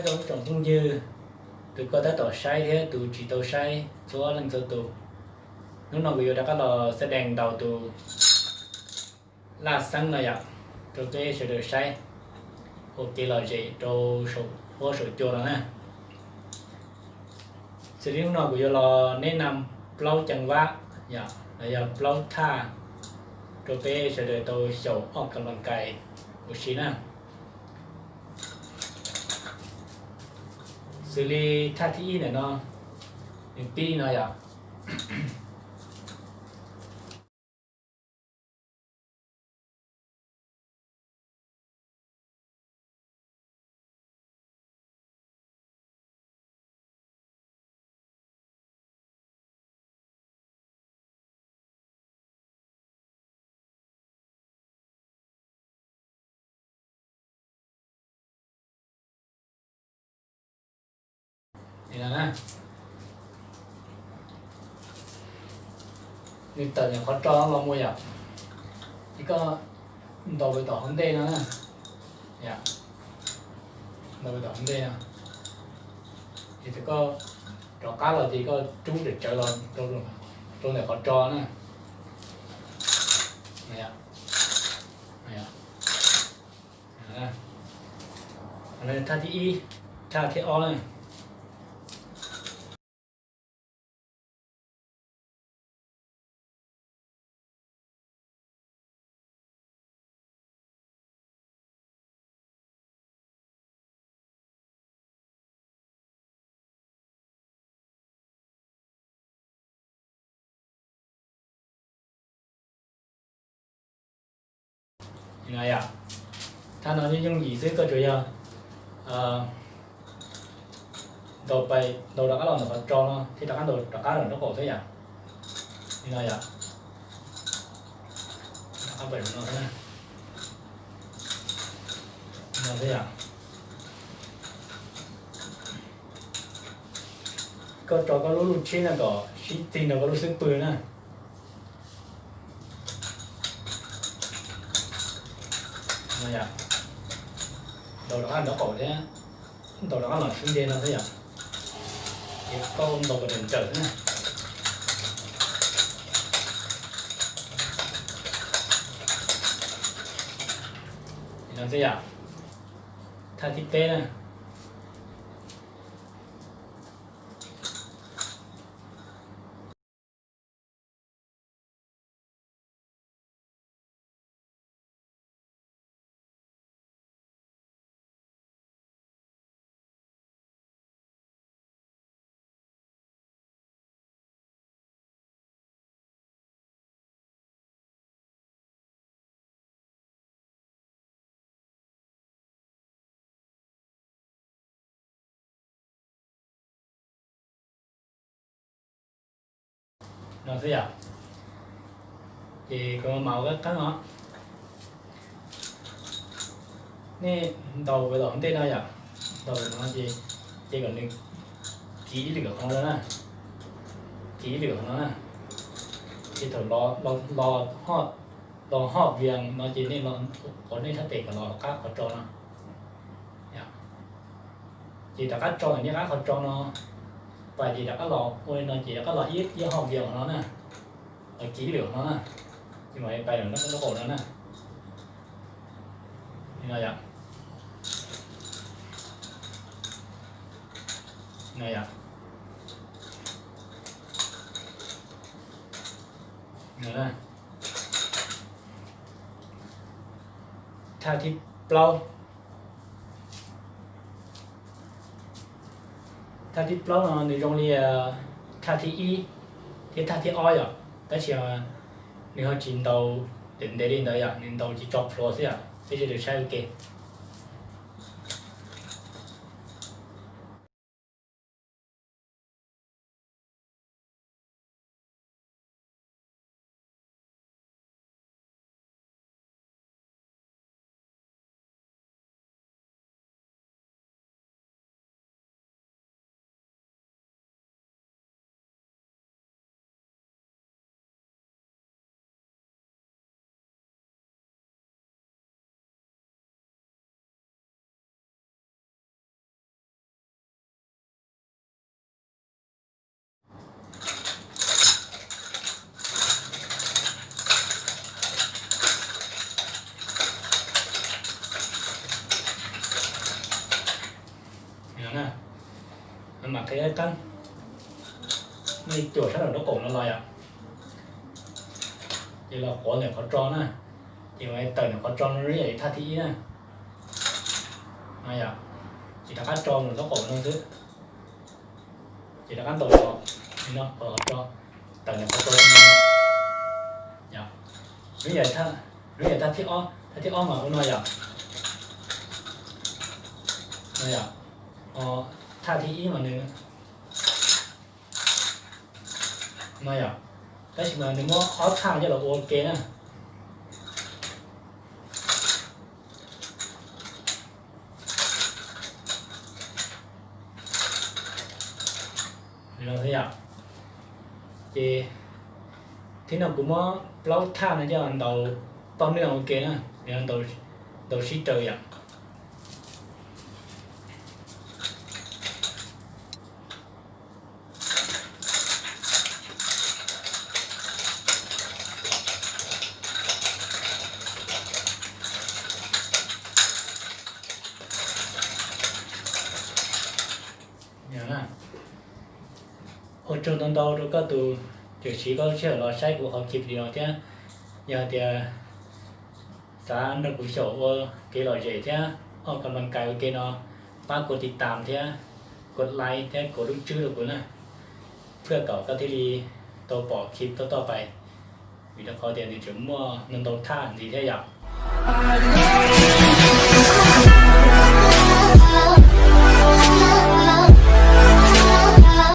Ib tsoom phooj ywg, tus koj tab tom saib thiab tus tsis tau saib txhua leej txhua tus, hnub no kuv yuav rov qab los xa dees ntaus tus laj xeeb no yom, rau peb sawv daws saib ua kev lom zem rau saum huab saum cua no na. Xws li hnub no kuv yuav los neb nas plaub ceev vab yom, los yog plaub thaj rau peb sawv daws tau xyaum ob kas las kais ua si na. Xws li thaj thib ib ntawm no, nws pib li no yom. Nws tawm ntawm qhov ro los mus yom, ces koj ntaus pem tom hauv ntej no na, ntaus pem tom hauv ntej no, ces thaum koj rov qab los ces koj rub tsawv tsawv los rau ntawm qhov ro na. Thaj thib ib, thaj thib ob na. Thaj no nyob yooj yim xwb, koj tsuas yog ntaus pem, ntaus rov qab los ntawm qhov ro no thiab rov qab ntaus rov qab los nraub qaum xwb yom. Li no yom, rov qab pem no xwb, no xwb yom. Koj tso koj lub lub tsheb no kom sib txig nrog koj lub xub pwg na. Ntaus rov qab nraub qaum thiab, ntaus rov qab los sib nce no xwb yom. Ces koj ntaus kom nrawm nrawm xwb na. Li no xwb yom. Thaj thib peb na. No xwb yom. Ces kuv mam ua qab no. Nej ntaus pem tom ntej no yom, ntaus no ces, ces kom nws kiv ib lwm qhov no na, kiv ib lwm qhov no na. Ces thaum los, los, los hoj vias no ces nej los, qhov nej thaj tes kom los qab qhov tso no. Ces rov qab tso ntawm nej qab qhov tso no, pais ces rov qab los ua li no ces rov qab los ib, ib hoj vias qhov no na, los kiv ib lwm qhov no na, ces mam pais nraub qaum no na. Li no yom. Li no yom. Thaj thib plaub. Thaj thib plaub no nws zoo li thaj thib ib thiab thaj thib ob yom, tab sis nws ho tsis ntaus ntev ntev li ntawd yom, nws ntaus tsis tso plhuav xwb yom, peb sawv daws saib ua ke. Qhib qab, muaj ib cuam sab nraum nraub qaum no los yom, ces los quav ntawm qhov tso na, ces tawm ntawm qhov tso no yog thaj thib ib na. Yom, ces rov qab tso ntawm nraub qaum no xwb, ces rov qab ntaus los, qhov tso, tawm ntawm qhov tso no. Yom, nws yog thaj thib ob, thaj thib ob mas ua no yom. Yom, thaj thib ib mas nws no yom, tab sis mas nws muab ob thaj coj los ua ke na. Yom, ces thib no kuv muab plaub thaj no coj ntaus toj nwj ua ke na, nws ntaus sib raws yom. Ua tsaug ntau ntau rau koj tus tseem siv koj lub sij hawm los saib kuv qhov clip video thiab. Yog hais tias xav nrog kuv xyaum ua kev lom zem thiab ua kab las kais ua ke no, pab kuv tiv tam thiab, kuv like thiab kuv lub tswb rau kuv na, thiaj kom koj thiaj li tau pom clip toj toj pais, vim rau qhov tias nws tseem muaj ntau ntau thaj ntxiv thiab yom.